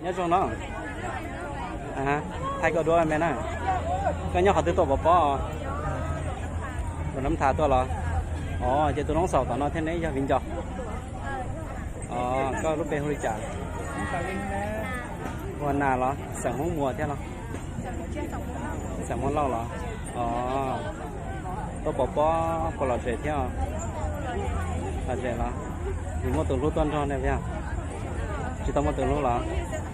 Nyob zoo no. Thaij koj duab me na. Koj nyob qhov twg tuaj pov pob? Lus Nab Thas tuaj los? Os, ces tus noob xaus tom no thiab neb yog viv ncaus? Os, koj lub npe hu li cas? Hu ua Nas los? Xeem Hmoob Muas thiab los? Xeem Hmoob Lauj los? Os, tuaj pov pob puas lom zem thiab? Lom zem los? Nws muaj tus hlub tuaj nrog ne yog? Tsis tau muaj tus hlub los?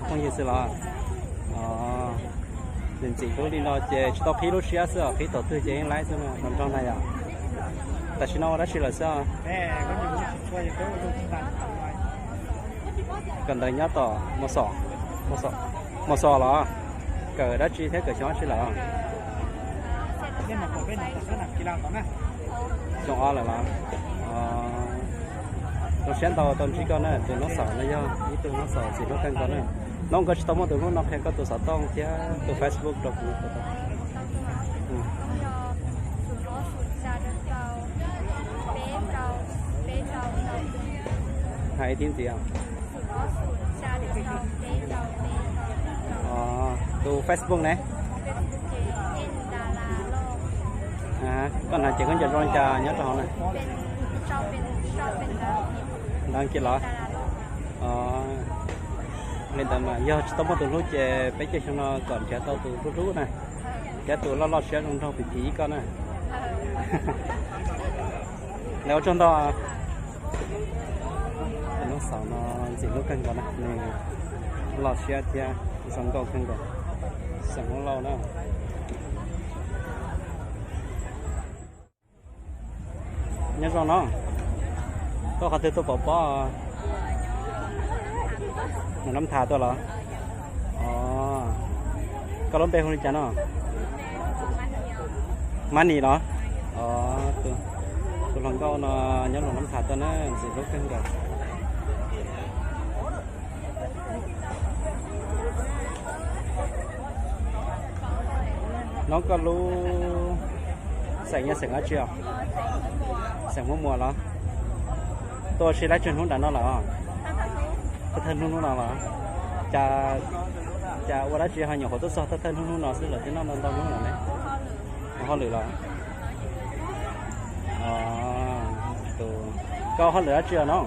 Phooj ywg xwb los? Os, ntxim hlub li no ces tsis tau qhib lub siab xwb os, qhib thaum twg ces yeej laib xwb no los nrog na yom? Tam sim no ua dab tsi lawm xwb? Kawm ntawv nyob tom Mos Xos, Mos Xos los? Kawm dab tsi thiab kawm xyoo dab tsi lawm? Xyoo ob lawm los? Zoo siab ntau tau ntsib koj na, tus noob xaus no yog ib tug noob xaus ntxim hlub kawg nkaus na. Noob, koj tsis tau muaj tus hlub no qhia koj tus xov tooj thiab tus Facebook rau kuv. Hais ib tib ntxiv. Tus Facebook ne? Koj hnav ces koj nco zoo li cas nyob rau hauv na? Ntawd kiag los? Li ntawd mas yog tsis tau muaj tus hlub ces peb caug xyoo no kom nrhiav tau tus hlub hlub na, thiab tus loj loj siab zoo nraug phim phim ib koj na. Lawv ua tsaug ntau. Tus noob xaus no ntxim hlub kawg nkaus na, nws loj siab thiab zoo nkauj kawg nkaus. Xeem Hmoob Lauj na. Nyob zoo no, tuaj qhov twg tuaj pov pob? Lus Nab Thas tuaj los? Os, koj lub npe hu li cas no? Mab Nis los? Os, tus hluas nkauj no nyob Lus Nab Thas tuaj na, ntxim hlub kawg nkaus. Noob, koj lub xeem yog xeem dab tsi os? Xeem Hmoob Muas los? Tuaj ua si laib tsawg hnub nram no lawm? Thawj thawj hnub hnub no los? Cas ua dab tsi ho nyuam qhuav tuaj txog thawj thawj hnub hnub no xwb, lawv twb noj ntau ntau hnub lawm ne? Ua hauj lwm los? Tus, koj ua hauj lwm dab tsi os no?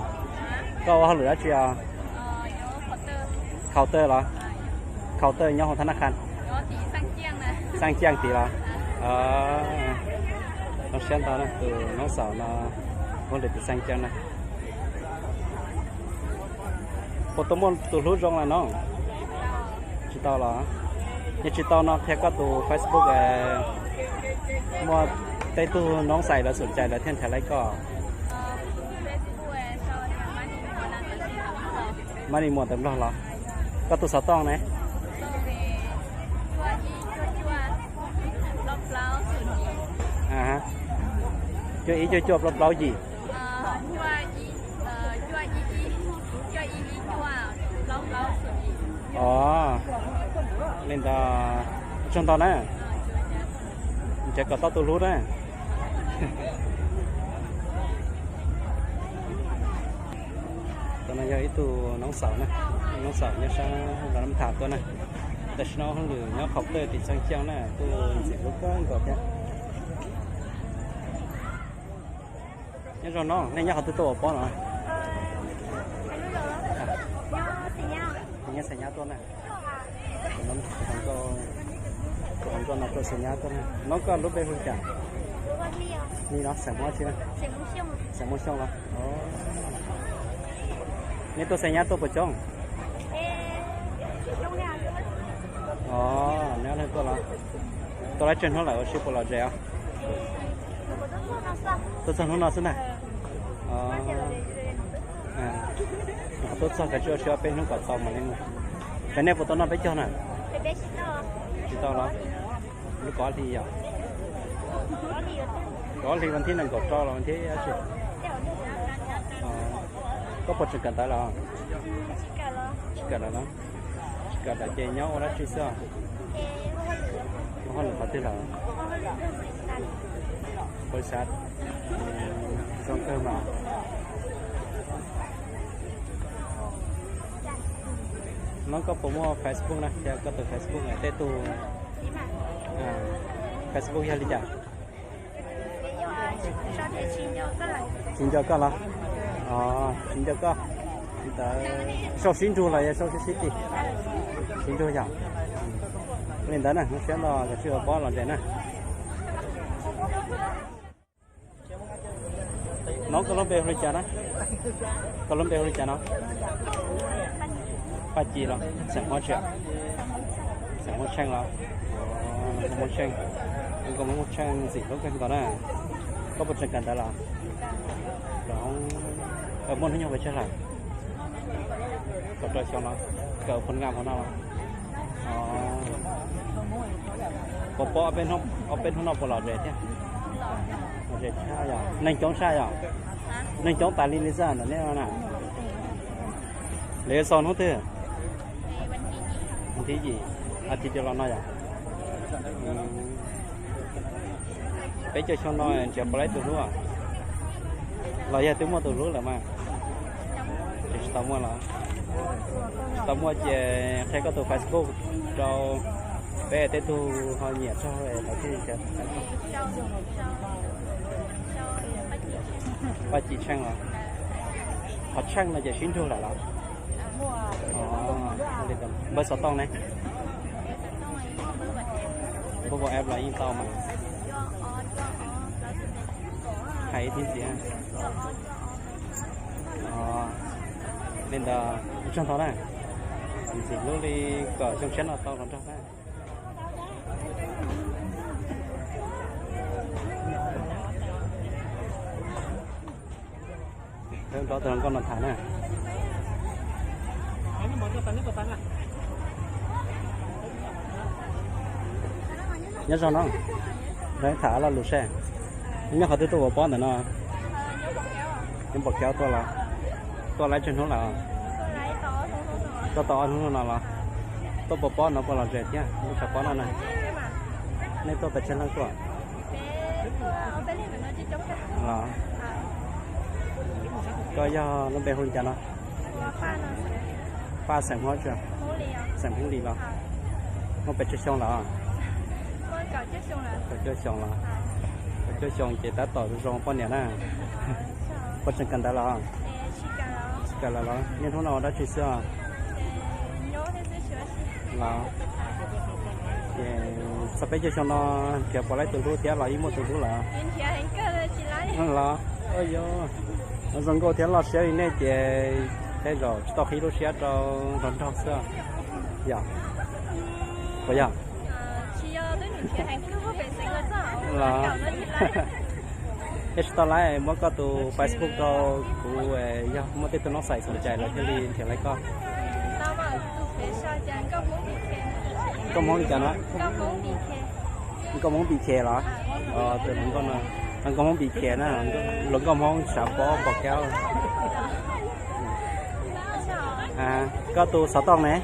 Koj ua hauj lwm dab tsi os? Khaus tawj los? Khaus tawj nyob hauv thab naj qha? Xaj Ciaj tid los? Zoo siab ntau na, tus noob xaus no ua hauj lwm tim Xaj Ciaj na. Puas tau muaj tus hlub zoo lawm no? Tsis tau los? Yog tsis tau no qhia koj tus Facebook, muaj tej tug noob xais lawv xum cais lawv thiaj nrhiav laib koj. Mab Lis Muas tawm Nplog los? Koj tus xov tooj ne? Cuaj ib cuaj cuaj plaub plaub yim. Os, li ntawd, tsaug ntau na. Nrhiav kom tau tus hlub na. Tus no yog ib tug noob xaus na, noob xaus nyob sab Nplog Nab Thas tuaj na. Tam sim no hauj lwm nyob Khaus Tawj tim Xaj Ciaj na, kuj ntxim hlub kawg nkaus thiab. Nyob zoo no, nej nyob qhov twg tuaj ua pob no? Nyob Xais Nyab tuaj na. Tus hluas nkauj no tuaj Xais Nyab tuaj na. Noob, koj lub npe hu li cas? Ni no, xeem Hmoob tsi na? Xeem Muas Xyooj los? Nej tuaj Xais Nyab tuaj puas coob? Os, neb ob leeg tuaj los? Tuaj laib tsawg hnub lawm, ua si puas lom zem os? Tuaj txog hnub no xwb ntag. Tuaj txog kav tsij ua si ob peb hnub kom tau mam li mus. Ces nej puas tau noj peb caug na? Tsis tau los? Lub kaum ob hli yom? Kaum ob hli vas thib nees nkaum rau los vas thib dab tsi? Koj puas tseem kawm ntawv lawm? Tsis kawm lawm los? Tsis kawm lawm ces nyob ua dab tsi xwb? Ua hauj lwm qhov twg lawm? Paus xav zoo kawg mas. No koj puas muaj Facebook na, thiab koj tus Facebook, tej tug Facebook yog li cas? Tsis nco koj los? Tsis nco koj. Ntawd sau sib nrug los yog sau sib sib ti? Sib nrug yog. Li ntawd na, hnub siab ntau, koj sim ua pob los ntses na. No koj lub npe hu li cas na? Koj lub npe hu li cas no? Paj Ci los? Xeem Hmoob tsi? Xeem Hmoob Tsheej los? Hmoob Tsheej. Nkauj Hmoob Tsheej ntxim hlub kawg nkaus na. Koj puas tseem kawm ntawv los? Muaj hnub nyoog pes tsawg lawm? Kaum rau xyoo los? Kawm phoo nga phoo no los? Puas pom ob peb hnub no puas lom zem thiab? Lom zem tshaj yom, neeg coob tshaj yom. Neeg coob tas li li xwb ntawm nej no na. Lawv yuav xaus hnub twg? Thib yim, a, thib cuaj los no yom. Peb caug xyoo no nrhiav puas laib tus hlub los yog twb muaj tus hlub lawm mas? Tsis tau muaj los? Tsis tau muaj ces qhia koj tus Facebook rau peb, tej tug ho nyiam txog lawv thiaj li nrhiav. Paj Ci Tsheej los? Qhov Tsheej no ces sib nrug lawm los? Npawb xov tooj ne? Npawb WhatsApp los yeej tau mas. Hais ib thib ntxiv. Li ntawd ua tsaug ntau na. Ntxim hlub li kom xyoo tshiab no tau los nrog na. Peb nrog tus hluas nkauj no tham na. Nyob zoo no, tham lo lus seb, nyob qhov twg tuaj ua pob ntawm no? Nyob Npam Kaub tuaj los? Tuaj laib tsawg hnub lawm? Tuaj tau ob hnub no los? Tuaj ua pob no puas lom zem thiab lub tshav pob no na? Nej tuaj pes tsawg leej tuaj? Los, koj yog lub npe hu li cas no? Paj, xeem Hmoob tsi? Xeem Hmoob Lis los? Muaj pes tsawg xyoo lawm? Kaum cuaj xyoo los? Kaum cuaj xyoo ces tab tom zoo poj niam na. Puas tseem kawm ntawv los? Tsis kawm lawm los? Niaj hnub no ua dab tsi xwb os? Los, ces txog peb caug xyoo no nrhiav puas laib tus hlub thiab los yeej muaj tus hlub lawm los? Ua yog, zoo nkauj thiab loj siab li nej ces tej zaum tsis tau qhib lub siab rau hluas nraug xwb yom? Puas yog? Los, es tsis tau laib muab koj tus Facebook rau kuv, yog muaj tej tug noob xais xom cais lawv thiaj li nrhiav laib koj. Nkauj Hmoob li cas no? Nkauj Hmoob Npis Khes los? Tus hluas nkauj no, Nkauj Hmoob Npis Khes na, hluas nkauj Hmoob tshav pob Npam Kaub. Koj tus xov tooj ne?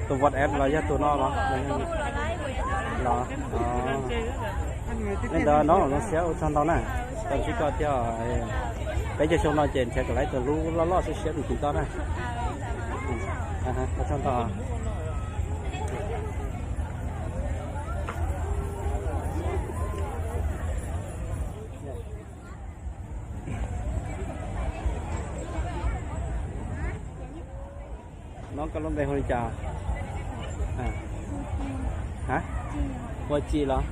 Tus WhatsApp los yog tus no los? Los, li ntawd no zoo siab ua tsaug ntau na. Tau ntsib koj thiab, peb caug xyoo no ces nrhiav kom laib tus hlub loj loj siab siab tus tim koj na. Ua tsaug ntau. No koj lub npe hu li cas? Ha, Ua Ci los?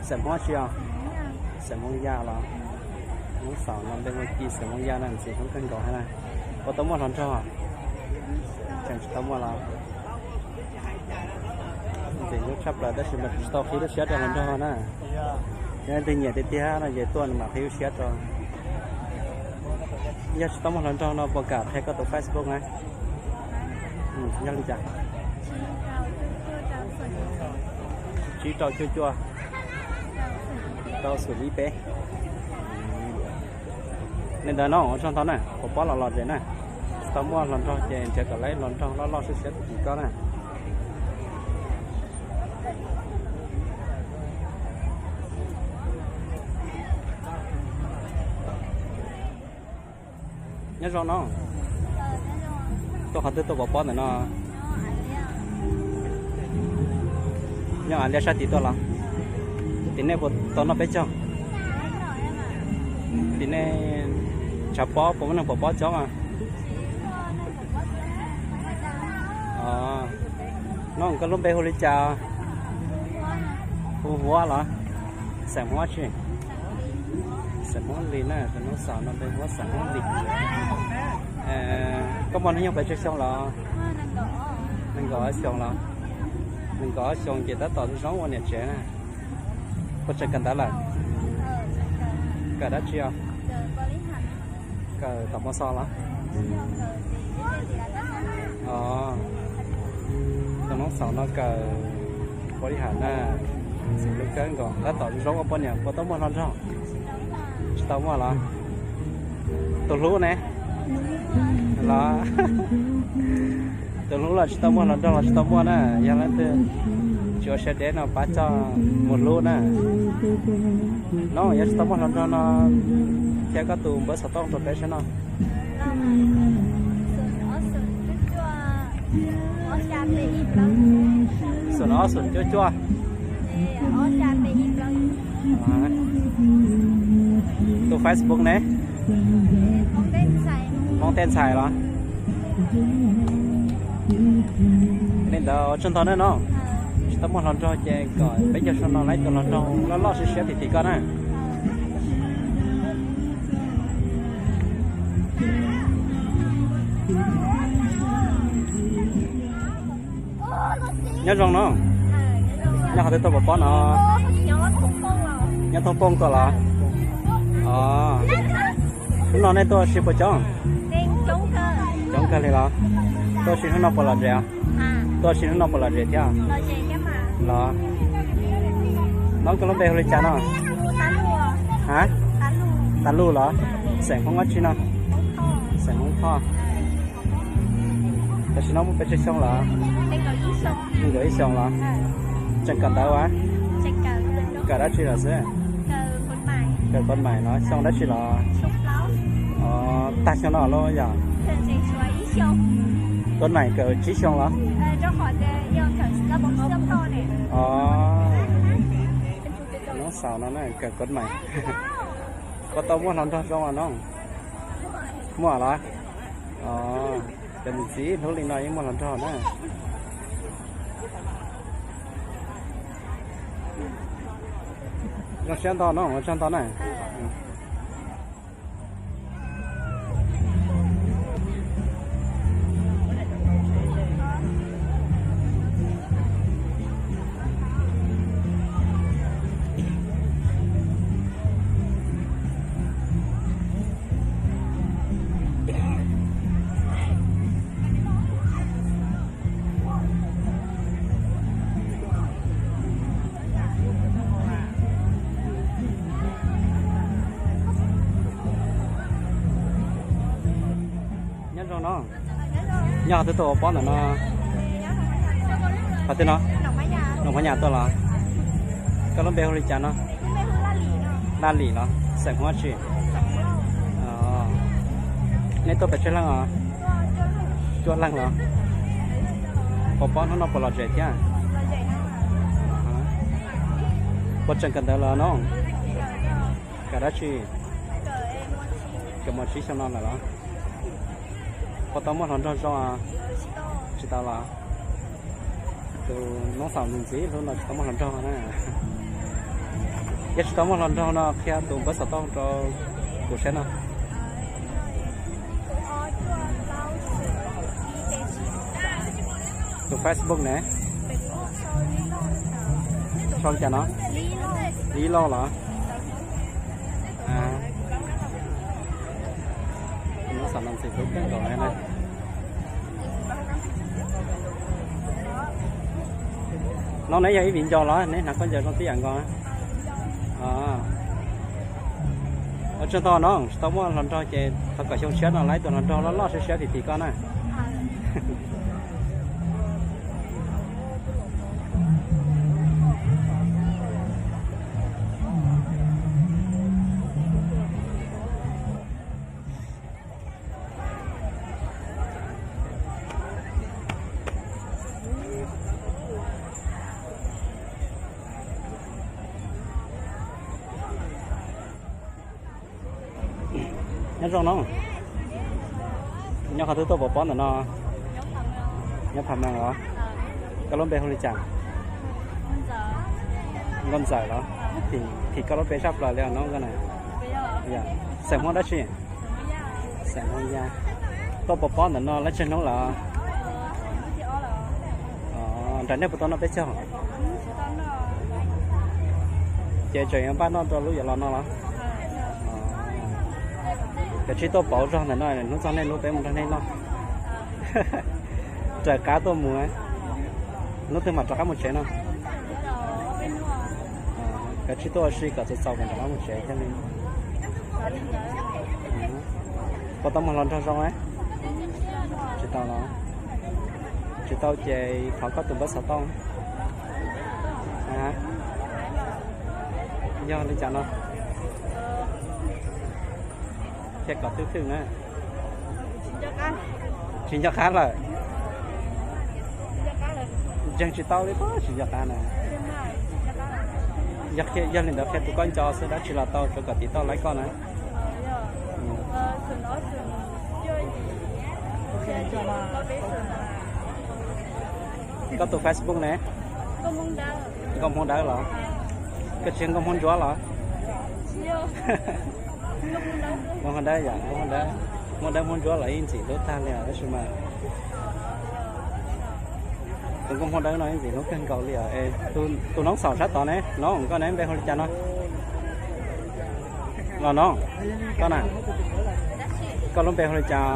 Xeem Hmoob tsi os? Xeem Hmoob Yaj los? Hnub xaus no npe Ua Ci xeem Hmoob Yaj na, ntxim hlub kawg nkaus thiab na. Puas tau muaj hluas nraug? Tseem tsis tau muaj los? Ntxim hlub tshaj plaws tab sis mas tsis tau qhib lub siab rau hluas nraug na. Yog leej twg nyiam tiag tiag no ces tuaj mam qhib lub siab rau. Yog tsis tau muaj hluas nraug no puas kam qhia koj tus Facebook na? Yog li cas? Tsib rau cuaj cuaj rau xum ib peb. Li ntawd no ua tsaug ntau na, puas pob los los zem na. Tsis tau muaj hluas nraug ces nrhiav kom laib hluas nraug loj loj siab siab tus tim koj na. Nyob zoo no. Tuaj qhov twg tuaj pov pob ntawm no? Nyob av liab sab tid tuaj los? Tim nej puas tau noj peb caug? Tim nej tshav pob puas muaj neeg pov pob coob? No koj lub npe hu li cas? Hu Huab los? Xeem Huab tsi? Xeem Huab Lis na, tus noob xaus no npe Huab xeem Huab Lis. Koj muaj hnub nyoog pes tsawg xyoo los? Nees nkaum ob xyoo los? Nees nkaum ob xyoo ces tab tom zoo ua niam tsev na. Puas tseem kawm ntawv lawm? Kawm dab tsi os? Kawm tom mos xos los? Tus noob xaus no kawm pov li ham na. Xeem Huab Lis kawg nkaus, tab tom zoo ua poj niam puas tau muaj hluas nraug? Tsis tau muaj los? Tus hlub ne? Los? Tus hlub los tsis tau muaj hluas nraug los tsis tau muaj na, yog leej twg tsis ua siab deb no pab coj mus hlub na. No yog tsis tau muaj hluas nraug no, thiab koj tus npawb xov tooj rau peb saib no. Xoom ob xoom cuaj cuaj. Tus Facebook ne? Hmoob Tej Ntxhais los? Li ntawd ua tsaug ntau na no. Tsis tau muaj hluas nraug ces kom peb caug xyoo no laib tus hluas nraug loj loj siab siab tim tim koj na. Nyob zoo no. Nyob qhov twg tuaj pov pob no? Nyob Thoob Pooj tuaj los? Hnub no nej tuaj ua si puas coob? Coob kawg li los? Tuaj ua si hnub no puas lom zem? Tuaj ua si hnub no puas lom zem thiab los? No koj lub npe hu li cas no? Ha? Tav Luj los? Xeem Hmoob dab tsi no? Xeem Hmoob Thoj. Tam sim no muaj pes tsawg xyoo lawm? Nees nkaum ib xyoos los? Tseem kawm ntawv as? Kawm dab tsi lawm xwb? Kawm kov mais los? Xyoo dab tsi los? Tag xyoo no los yog? Kov mais kawm tsib xyoo los? Noob xaus no na kawm kov mais. Koj tau muaj hluas nraug zoo no? Muaj los? Cov ntxim ntxim hlub li no yeej muaj hluas nraug na. Zoo siab ntau no, ua tsaug ntau na. Nyob zoo no. Nyob qhov twg tuaj ua pob ntawm no? Qhov twg no? Noo Phab Nyas tuaj los? Koj lub npe hu li cas no? Laj Lim los? Xeem Huab tsi? Nej tuaj pes tsawg leej os? Cuaj leej los? Pov pob hnub no puas lom zem thiab? Puas tseem kawm ntawv los no? Kawm dab tsi? Kawm mos tsib xyoo no lawm los? Puas tau muaj hluas nraug zoo? Tsis tau los? Tus noob xaus ntxim ntxim hlub no tsis tau muaj hluas nraug na. Yog tsis tau muaj hluas nraug no qhia tus npawb xov tooj rau kuv saib no. Tus Facebook ne? Sau li cas no? Li Lauj los? Noob xaus no ntxim hlub kawg nkaus na. No neb yog ib viv ncaus los neb hnav khaub ncaws zoo tib yam nkaus? Ua tsaug ntau no, tsis tau muaj hluas nraug ces thov kom xyoo tshiab no laib tus hluas nraug loj loj siab siab tim tim koj na. Nyob zoo no, nyob qhov twg tuaj pov pob ntawm no? Nyob Phav Mees los? Koj lub npe hu li cas? Nkauj Ntxawm los? Phim koj lub npe sab plaws li no nkauj na. Xeem Hmoob dab tsi? Xeem Hmoob Yaj. Tuaj pov pob ntawm no lab tsawg hnub lawm? Nram nej puas tau noj peb caug? Ces tseem yuav npaj noj rau lub yuav los no los? Kav tsij tuaj pauv zog ntawm no, hnub txog nej hnub peb mus nrog nej noj. Raws qab tuaj mus, hnub twg mam rov qab mus tsev no? Kav tsij tuaj ua si kom txaus txaus kom rov qab mus tsev thiaj li. Puas tau muaj hluas nraug zoo? Tsis tau los? Tsis tau ces thov koj tus npawb xov tooj. Yog li cas no? Qhia kom twb twb na. Tsis nco qab lawm. Ntseeg tsis tau li, tsis nco qab na. Yog li ntawd qhia tus koj nco xwb, dab tsi los tau, tsuav kom tiv tauj laib koj na. Koj tus Facebook ne? Nkauj Hmoob Dawb los? Koj tsis yog Nkauj Hmoob Ntsuab los? Nkauj Hmoob Dawb yom, Nkauj Hmoob Dawb, Hmoob Dawb Hmoob Ntsuab los ib ntxim hlub tag li os, tab sis mas tus Nkauj Hmoob Dawb no ib ntxim hlub kawg nkaus li os. Tus noob xaum sab tod ne, noob koj ne npe hu li cas no? Los noob, koj na, koj lub npe hu li cas?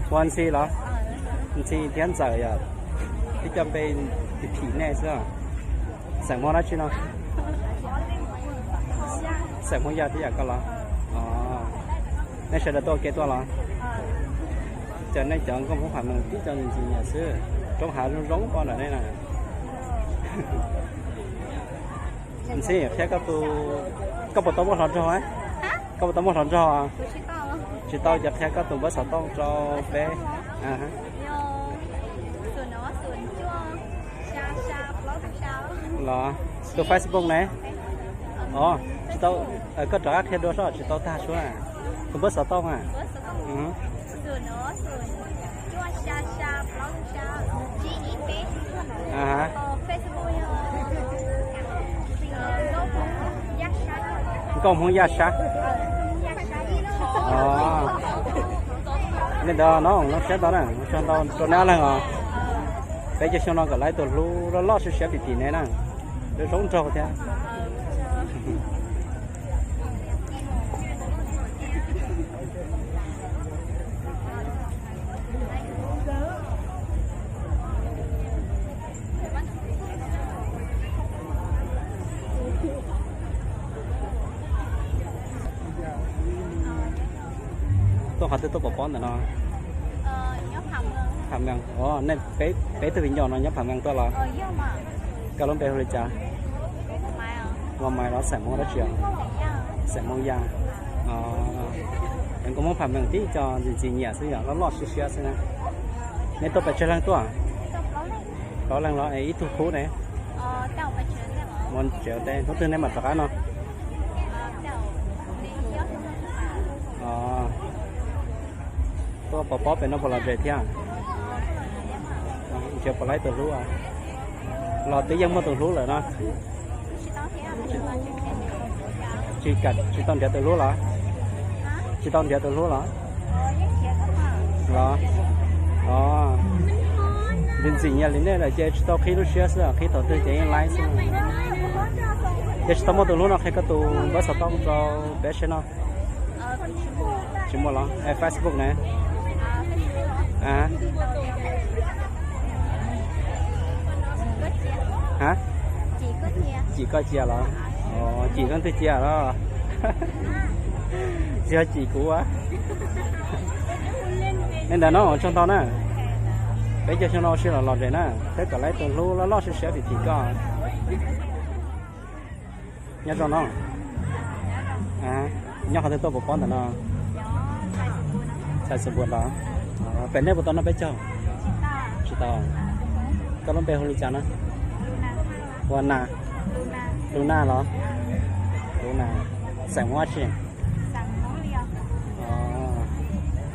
Hu ua Ntxhi los? Ntxhi thiab Ntxawm yom, tib co npe phim phim nej xwb. Xeem Hmoob dab tsi no? Xeem Hmoob Yaj thiab yam koj los? Nej sawv daws tuaj ua ke tuaj los? Cov nej cov nkauj Hmoob Phav Mees tib co ntxim ntxim nyiam xwb, roob hav zoo zoo pom ntawm nej na. Ntxhi, qhia koj tus, koj puas tau muaj hluas nraug? Koj puas tau muaj hluas nraug? Tsis tau, ces qhia koj tus npawb xov tooj rau peb. Los, tus Facebook ne? Os, tsis tau, koj rov qab qhia dua soj, tsis tau tag suab. Tus npawb xov tooj a? Nkauj Hmoob Yaj Sab. Li ntawd no, no siab ntau na, tso ntau rau neb ob leeg os. Peb caug xyoo no kom lawv tus hlub loj loj siab siab phim phim ne na. Zoo zoo nraug thiab. Tuaj qhov twg tuaj pov pob ntawm no? Phav Mees. Os, nej peb tug viv ncaus no nyob Phav Mees tuaj los? Koj lub npe hu li cas? Ua Maiv los xeem Hmoob dab tsi os? Xeem Hmoob Yaj. Nkauj Hmoob Phav Mees tib co ntxim ntxim nyiam xwb yom, loj loj siab siab xwb na. Nej tuaj pes tsawg leej tuaj? Plaub leeg los es ib tug khub ne? Mus tsev ua teb, hnub twg nej mam rov qab no? Tuaj pov pob pem no puas lom zem thiab? Nrhiav puas laib tus hlub? Los twb yeej muaj tus hlub lawm no. Tsis, tsis tau nrhiav tus hlub los? Tsis tau nrhiav tus hlub los? Los, ntxim ntxim nyiam li nej lawm ces tsis tau qhib lub siab xwb, qhib thaum twg ces yeej laib xwb. Yog tsis tau muaj tus hlub no qhia koj tus npawb xov tooj rau peb seb no. Tsis muaj los? Facebook ne? Ha? Cim koj cia los? Cim leej twg cia los? Tsis yog cim kuv a. Li ntawd no tsaug ntau na. Peb caug xyoo no ua si los lom zem na, peb kom laib tus hlub loj loj siab siab phim phim koj. Nyob zoo no. Nyob qhov twg tuaj pov pob ntawm no? Txhais Xus Npuas los? Pem nej puas tau noj peb caug? Tsis tau. Koj lub npe hu li cas no? Hu ua Nas. Lub Nas los? Lub Nas. Xeem Hmoob dab tsi?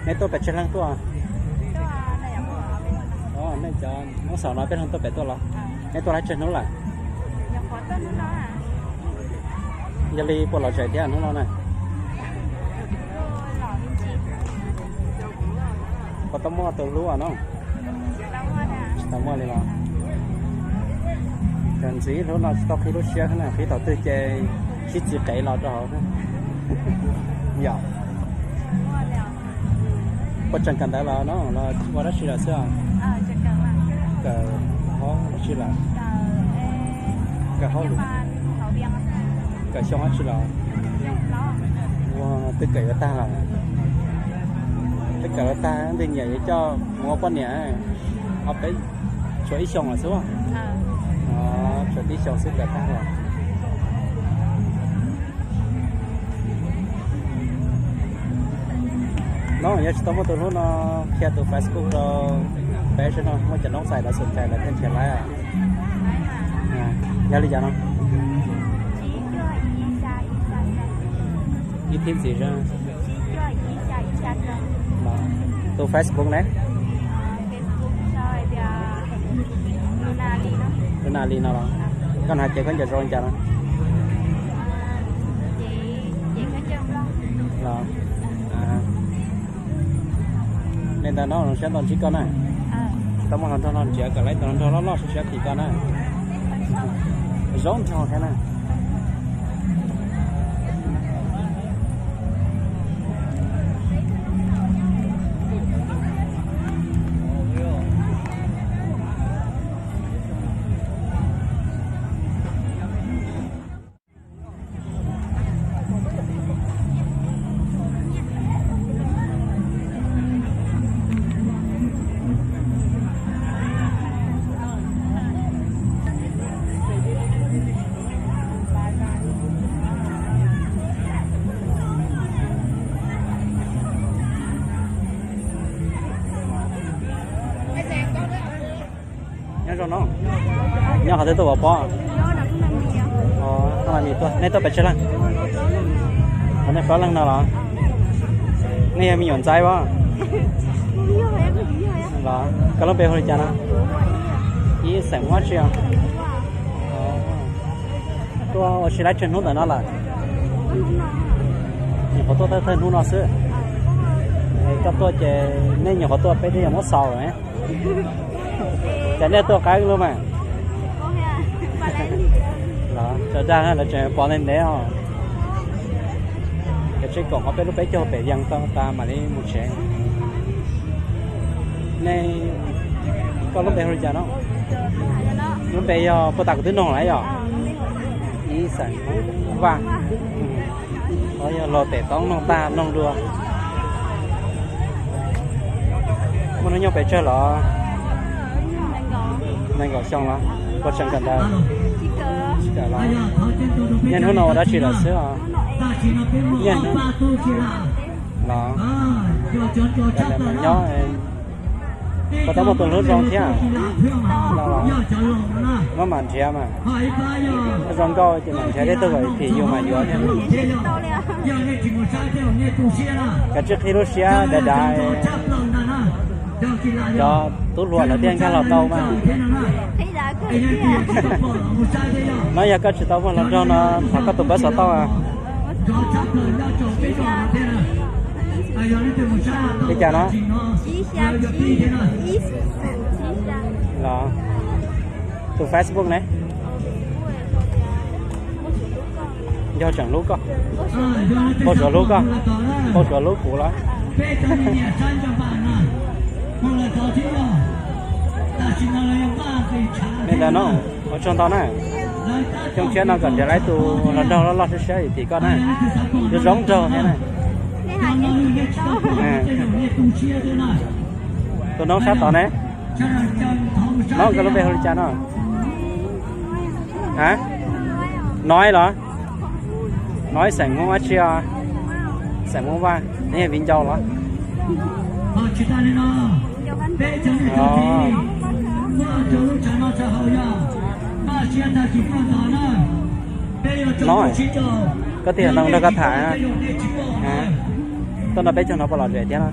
Nej tuaj pes tsawg leej tuaj? Nej cov Hmoob xaus no peb leeg tuaj pem tuaj los? Nej tuaj lab tsawg hnub lawm? Yog li puas lom zem thiab hnub no na? Puas tau muaj tus hlub no? Tsis tau muaj li los? Cov ntxiv hlub no tsis tau qhib lub siab na, qhib thaum twg ces sib txiv qev los rau hauv. Yog puas tseem kawm ntawv los no los ua dab tsi lawm xwb? Kawm hauv dab tsi lawm? Kawm hauj lwm. Kawm xyoo dab tsi los? Ua twb kawm yuav tag lawm. Twb kawm yuav tag, nti nyiam yuav coj mus ua poj niam. Ob peb, tshuav ib xyoos lawm xwb. Tshuav tib xyoos xwb kawm tag lawm. No yog tsis tau muaj tus hlub no, qhia tus Facebook rau peb saib no, muaj cov noob xais lawv xom cai lawv thiaj nrhiav laib. Yog li cas no? Ib thib ntxiv. Tus Facebook ne? Lub na li no los? Koj hnav ces koj ncaws zoo li cas no? Los, li ntawd no zoo siab tau ntsib koj na. Tau muaj hluas nraug no nrhiav kom lawv tus hluas nraug loj loj siab siab tim koj na. Zoo nraug thiab na. Nyob zoo no, nyob qhov twg tuaj ua pob? Nej tuaj pes tsawg leej? Nej plaub leeg no los? Nej yog me nyuam ntxaib os? Los koj lub npe hu li cas no? Ib xeem Hmoob dab tsi os? Tuaj ua si lab tsawg hnub ntawm no lawm? Nyuam qhuav tuaj thawj thawj hnub no xwb. Koj tuaj ces nej nyuam qhuav tuaj, peb twb yuav muab xaus lawm. Cas nej tuaj qab lub mas? Los tsav dag lawv tseem pom ntev ntev os. Kav tsij kom qhov peb lub peb caug pem Vias tau tas mam li mus tsev. Nej, koj lub npe hu li cas no? Lub npe yog puag ta kuv twb noog lawm yom? Ib xeem Vaj. Yog los pem toob noog tag noog dua. Muaj hnub nyoog pes tsawg los? Nees nkaum xyoo los? Puas tseem kawm ntawv? Tsis kawm los? Niaj hnub no ua dab tsi lawm xwb os? Niaj hnub los? Nyob, koj tau muaj tus hlub zoo thiab. Maj mam nrhiav mas, zoo nkauj ces mam nrhiav, tej tug kom phim yus mas yuav thiab. Kav tsij qhib lub siab dav dav. Cov tub hluas lawv thiaj nkag los tau mas. No yog koj tsis tau muaj hluas nraug no, thov koj tus npawb xov tooj. Li cas no? Los, tus Facebook ne? Yog tseem hlub koj, Npauj Suav hlub koj, Npauj Suav hlub kuv los? Li ntawd no, ua tsaug ntau na. Xyoo tshiab no kom nrhiav lawv tus hluas nraug loj loj siab siab tim koj na. Yuav zoo nraug thiab na. Tus noob sab tod ne? Noob, koj lub npe hu li cas no? Ha? Nói los? Nói xeem Hmoob dab tsi os? Xeem Hmoob Vaj, neb yog viv ncaus los? Nói, koj tig los nrog koj tham. Tuaj nrog peb caug no puas lom zem thiab no?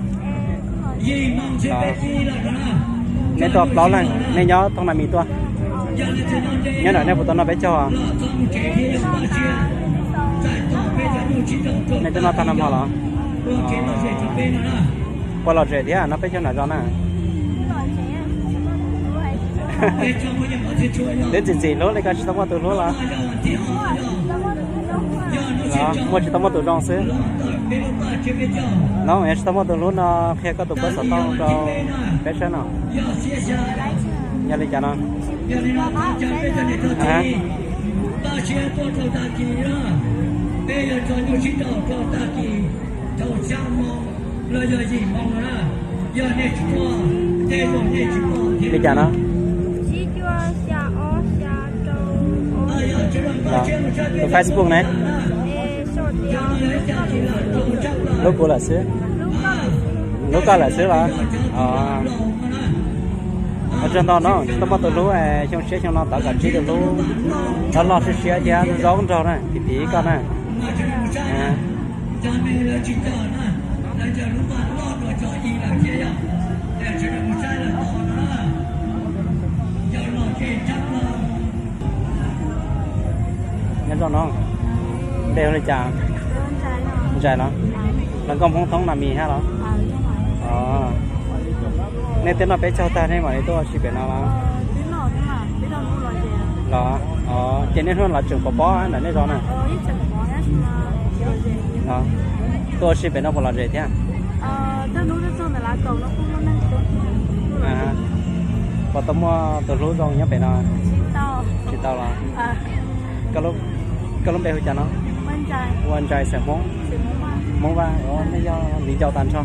Nej tuaj plaub leej, nej nyob thoob na mis tuaj. Nyob ntawm nej puas tau noj peb caug? Nej twb noj tag noj hmo los? Puas lom zem thiab noj peb caug nram zos na? Twb txim txim hlub li, koj tsis tau muaj tus hlub los? Muaj tsis tau muaj tus zoo xwb. No yog tsis tau muaj tus hlub no qhia koj tus puab xov tooj rau peb saib no. Yog li cas no? Li cas no? Tus Facebook ne? Hlub kuv lawm xwb. Hlub koj lawm xwb los? Ua tsaug ntau no, tsis tau muaj tus hlub, xyoo siab xyoo no tov kom ntsib tus hlub loj loj siab siab thiab zoo nraug na, tiv tiv koj na. Nyob zoo no, npe hu li cas? Ntxais los? Los nkauj Hmoob thoob na mis hab los? Nej twb noj peb caug tag nej mam li tuaj ua si pem no los? Los, ces niaj hnub los tseem pov pob ntawm nej zos na? Tuaj ua si pem no puas lom zem thiab? Puas tau muaj tus hlub zoo nyob pem no? Tsis tau los? Koj lub npe hu cas no? Ua Ntsais, xeem Hmoob? Hmoob Vaj. Nej yog viv ncaus tag nrho?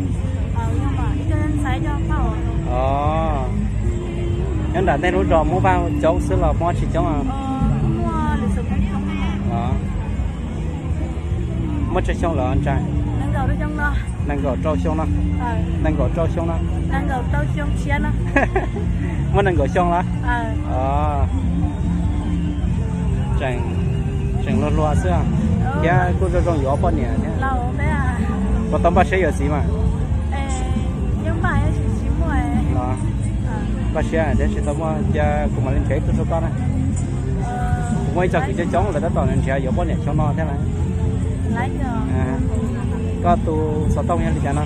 Nyob nram nej lub zos Hmoob Vaj coob xwb los Hmoob tsis coob? Muaj tsawg xyoo lawm Ntsais? Nees nkaum rau xyoo no. Nees nkaum rau xyoo no. Muaj nees nkaum xyoo los? Tseem hluas hluas xwb thiab kuj zoo zoo yuav poj niam thiab. Puas tau npaj siab yuav txiv mas? Npaj siab thiab tsis tau muaj, cia kuv mam li nrhiav ib tug rau koj na. Kuv muaj ib co kwv coob coob lawv tab tom nrhiav yuav poj niam xyoo no thiab na. Koj tus xov tooj yog li cas no?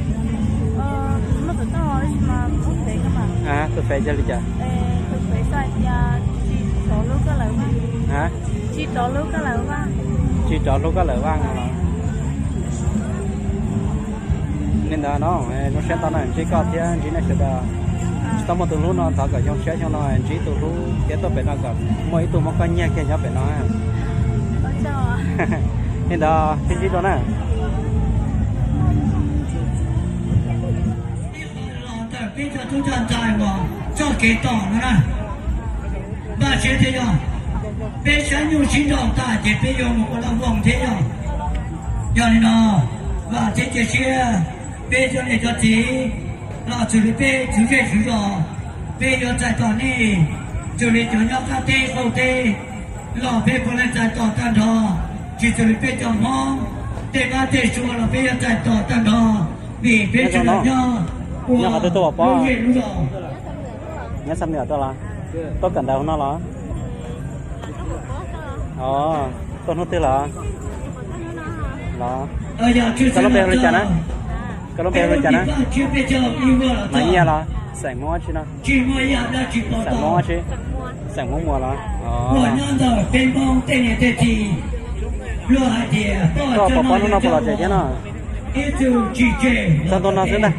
Tus fev yog li cas? Tsis rov hlub koj lawm Vaj no los? Li ntawd no, zoo siab tau na, ntsib koj thiab ntsib nej sawv daws. Tsis tau muaj tus hlub no thov kom xyoo siab xyoo no ntsib tus hlub thiab tuaj pem no kom muaj ib tug muab koj nyiag kiag nyob pem no. Li ntawd sib ntsib dua na. Peb cov tub coj ntais uas txoj kev tom no na, npaj siab thiab yog peb saib nyuj sib nraus tas ces peb yuav mus ua laj voos thiab yog. Yog li no, vam thiab cia siab peb cov niam cov txiv los xws li peb txwv zej txwv zos, peb yuav txais tos nej, xws li cov nyob qab teb qaum teb los peb puav leej txais tos tag nrho, tsis xws li peb cov Hmoob tej qab tej tsua los peb yuav txais tos tag nrho, vim peb tseem los nyob ua lub zej lub zos. Nyob Xam Nuam tuaj los? Tuaj kawm ntawv hauv no los? Tuaj hnub twg los? Los, koj lub npe hu li cas na? Koj lub npe hu li cas na? Mas Nyiaj los? Xeem Hmoob dab tsi no? Xeem Hmoob dab tsi? Xeem Hmoob Muas los? Koj puas paub hnub no puas lom zem thiab no? Txog ntua no xwb ntag.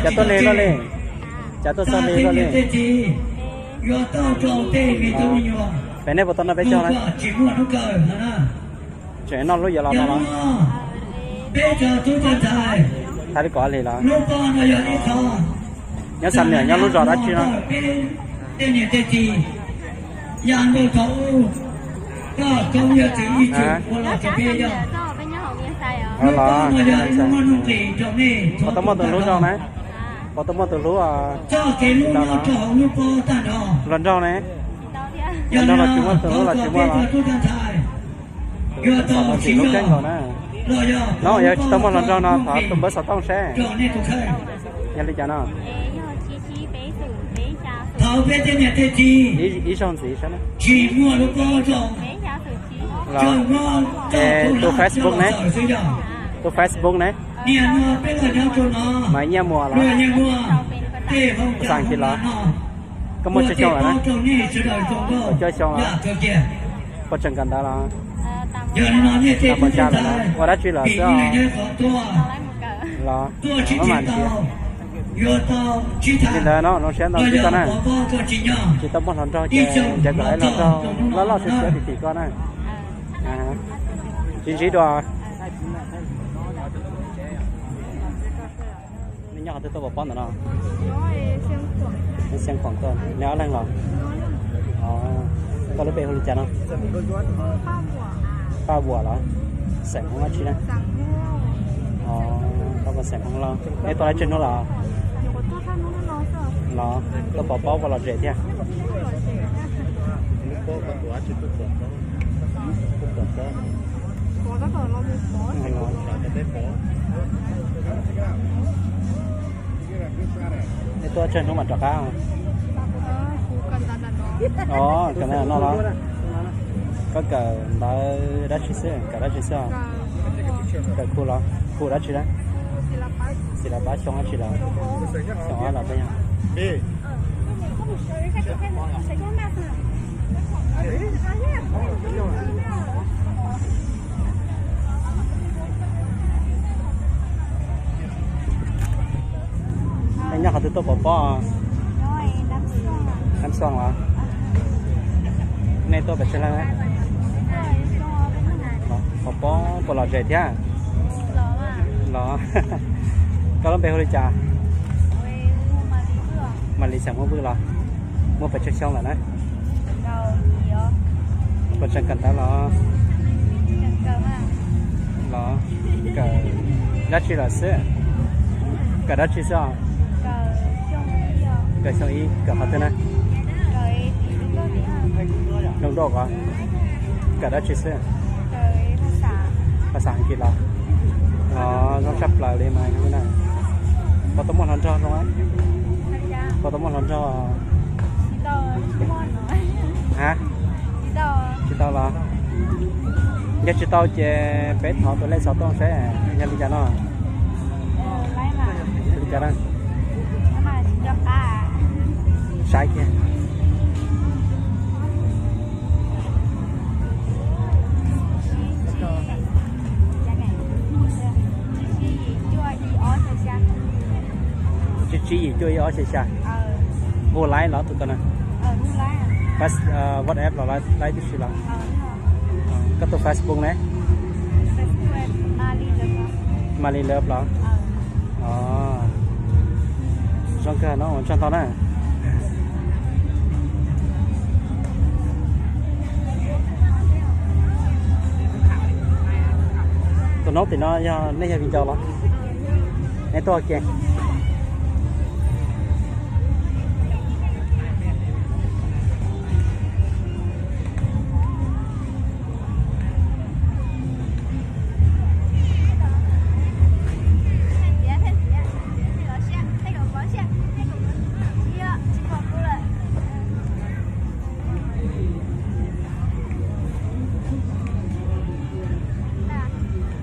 Cas tuaj lig luaj li? Cas tuaj txog lig luaj li? Pem nej puas tau noj peb caug na? Tseem noj lub yuav los no los? Thaij li kov li los? Nyob Xam Nuam nyob lub zos dab tsi no? Los, puas tau muaj tus hlub zoo na? Puas tau muaj tus hlub hluas nraug ne? Hluas nraug los tsis muaj tus hlub los tsis muaj los? Tsis hlub kawg nkaus na. No yog tsis tau muaj hluas nraug no thov tus npawb xov tooj seb. Yog li cas no? Ib zaug ntxiv seb na. Los, es tus Facebook ne? Tus Facebook ne? Mas Nyiaj Muas los? Xaas Kis los? Koj muaj tsawg xyoo lawm na? Kaum cuaj xyoo los? Puas tseem kawm ntawv los? Tau pos tsa lawm na? Ua dab tsi lawm xwb? Los, maj mam ntsia. Li ntawd no zoo siab ntau koj na. Tsis tau muaj hluas nraug ces nrhiav kom ib hluas nraug loj loj siab siab tim tim koj na. Sib ntsib dua. Nej nyob qhov twg tuaj pov pob ntawm no? Xeev Khuam tuaj, neb ob leeg los? Koj lub npe hu li cas no? Paj Vuam los? Xeem Hmoob dab tsi na? Paj Vuam xeem Hmoob los? Nej tuaj dab tsawg hnub los? Los tuaj pov pob puas lom zem thiab? Nej tuaj tsawg hnub mam rov qab? Os, kawm ntawv no los? Koj kawm ntawv dab tsi xwb, kawm dab tsi xwb os? Kawm khu los? Khu dab tsi na? Xis las pab xyoo dab tsi los? Xyoo ob los peb yog. Nej nyob qhov twg tuaj pov pob? Nab Xoom los? Nej tuaj pes tsawg leej? Pov pob puas lom zem thiab? Los. Koj lub npe hu li cas? Mas Lis, xeem Hmoob Vwj los? Muaj pes tsawg xyoo lawm na? Puas tseem kawm ntawv los? Los, kawm dab tsi lawm xwb? Kawm dab tsi xwb os? Kawm xyoo ib, kawm qhov twg na? Zoo dua os. Kawm dab tsi xwb? Phas xas As Kis los? Los zoo tshaj plaws li mas. Puas tau muaj hluas nraug zoo? Puas tau muaj hluas nraug? Ha? Tsis tau los? Yog tsis tau ces peb thov tus lej xov tooj seb yog li cas no. Li cas na? Saib kiag. Tsib tsib yim cuaj ib ob xya xya. Hu laib los tus ko na? WhatsApp los laib tib si los? Koj tus Facebook ne? Mali Love los? Zoo kawg no, ua tsaug ntau na. Tus noob tim no yog nej yog viv ncaus los? Nej tuaj ke.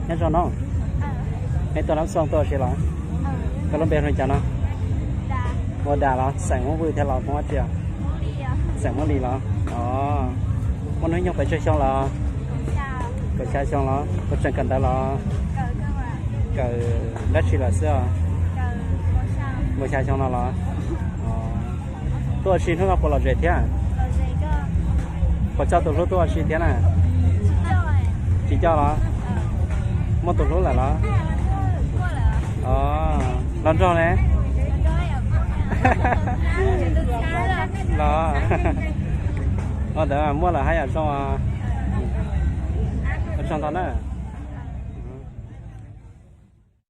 Nyob zoo no, nej tuaj Nab Xooj tuaj ua si los? Koj lub npe hu li cas no? Hu ua Das los? Xeem Hmoob Vwj thiab los Hmoob dab tsi? Xeem Hmoob Lis los? Os, muaj hnub nyoog pes tsawg xyoo los? Kaum xya xyoo los? Puas tseem kawm ntawv los? Kawm dab tsi lawm xwb os? Kaum xya xyoo no los? Tuaj ua si hnub no puas lom zem thiab? Puas coj tus hlub tuaj ua si thiab na? Tsis coj los? Muaj tus hlub lawm los? Os, hluas nraug ne? Los, ua ntawd muaj lawm haj yam zoo. Ua tsaug ntau na.